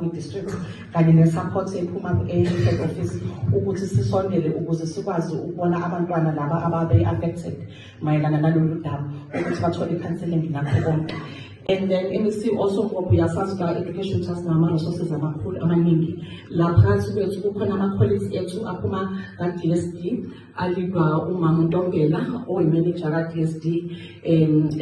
kwi-district kanye ne-support ephuma e-head office ukuthi sisondele ukuze sikwazi ukubona abantwana laba ababe-affected mayelana nalolu daba, ukuthi bathole i-counselling nakho konke. And then MEC also, ngoba uyasazi ka-Education Trust nama-resources amakhulu amaningi la phakathi kwethu, kukhona ama-colleagues ethu aphuma ka-DSD, a-leadwa umama uNtombela oyi-manager ka-DSD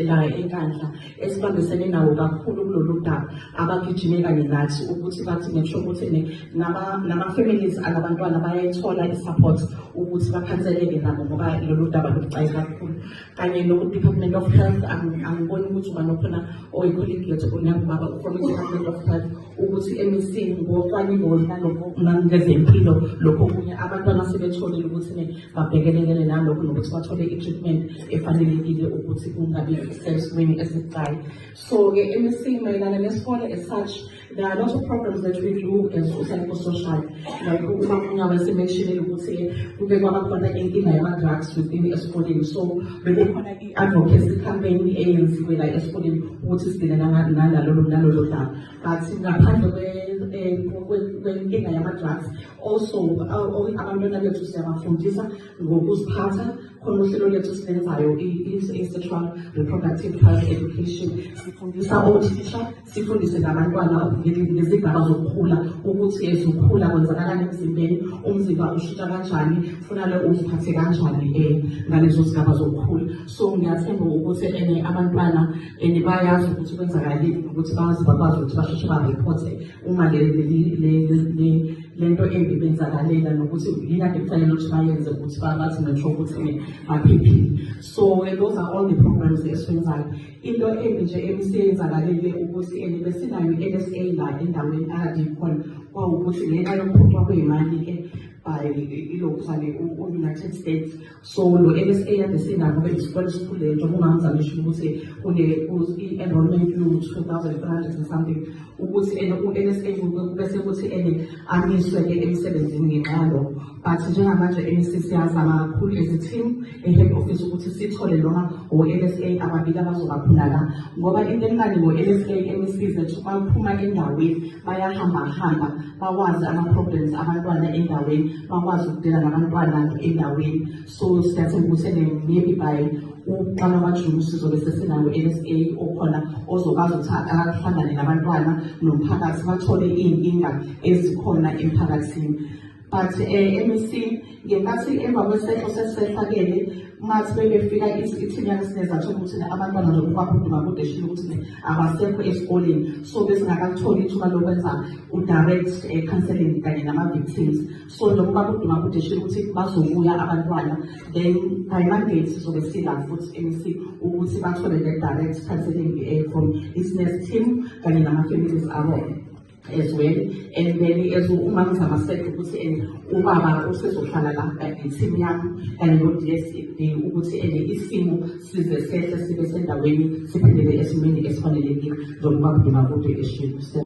la eNkandla, esibambisene nawo kakhulu kulolu daba, abagijime kanye nathi ukuthi bathi make sure ukuthi nama-families alabantwana bayayithola i-support ukuthi ba-counseleke nabo, ngoba lolu daba lubucayi kakhulu. Kanye no-Department of Health, angiboni ukuthi ubani okhona oyi-colleague yethu nangubaba from i-Department of Health, ukuthi MEC ngocwaningo nangezempilo lokho okunye abantwana sebetholile ukuthi babhekelekele nalokho nokuthi bathole i-treatment efanelekile ukuthi kungabi sesimweni esibucayi. So-ke MEC, mayelana nesikole as such, there are a lot of programs that we do as psychosocial, like uma ungabe se-mentionile ukuthi kube kwaba khona inkinga yama-drugs within esikoleni, so bekukhona i-advocacy campaign eyenziwe la esikoleni ukuthi si-deale nalolo daba. But ngaphandle kwenkinga yama-drugs, also abantwana bethu siyabafundisa ngokuziphatha. Khona uhlelo lethu silenzayo, i-sexual reproductive health education. Sifundisa othisha, sifundise nabantwana ngezigaba zokukhula, ukuthi ezokhula kwenzakalani emzimbeni, umzimba ushintsha kanjani, kufanele uziphathe kanjani ngalezo zigaba zokukhula. So ngiyathemba ukuthi ene abantwana ene bayazi ukuthi kwenzakaleni, ukuthi bazi bakwazi ukuthi basheshe ba-reporte uma le nto embi benzakalela, nokuthi yini ade kufanele ukuthi bayenze ukuthi bathi make sure ukuthi baphephile. So those are all the programs esiwenzayo. Into embi nje ebisiyenzakalile ukuthi ene besinayo i-LSA la endaweni akade ikhona, kwawukuthi ngenxa yokuphucwa kwey'mali-ke by ilokhuzane u-United States, so lo LSA ade sinayo, ngoba isikole esikhulu, njengoba ungangizamisho ukuthi kune i-enrollment you-2300 and something, ukuthi ene u-LSA bese kuthi ene amiswe-ke emsebenzini ngenxa yalokho. But njengamanje MEC, siyazama kakhulu as a team e-head office ukuthi sithole noma o-LSA ababili abazoba khona la, ngoba into emnandi ngo-LSA, MEC zethu baphuma endaweni, bayahamba-hamba, bakwazi ama-problems abantwana endaweni, bakwazi uku-deala nabantwana endaweni. So siyathemba ukuthi ene maybe by ukuqala kwaJuni sizobe sesinayo LSA okhona ozokwazi ukuthi ahlangane nabantwana nomphakathi, bathole iy'nkinga ezikhona emphakathini. But MEC, ngenkathi emva kwesehlo sesisehlakele, ngathi bebefika i-team yakusineza, thola ukuthi abantwana nje kubakhuduma kude shilo ukuthi abasekho esikoleni, so besingakakutholi ithuba lokwenza u-direct counseling kanye nama-victims. So njengoba kuduma kude shilo ukuthi bazobuya abantwana, then by Monday sizobe sila futhi MEC ukuthi bathole le direct counseling from i-SNES team kanye nama-families abo as well. And then as uma ngizama said ukuthi ubaba usezohlala la ne-team yami kanye no-DSD ukuthi isimo size sehle sibe sendaweni, siphindele esimeni esifanelekile njengoba kuduma kude eshilo.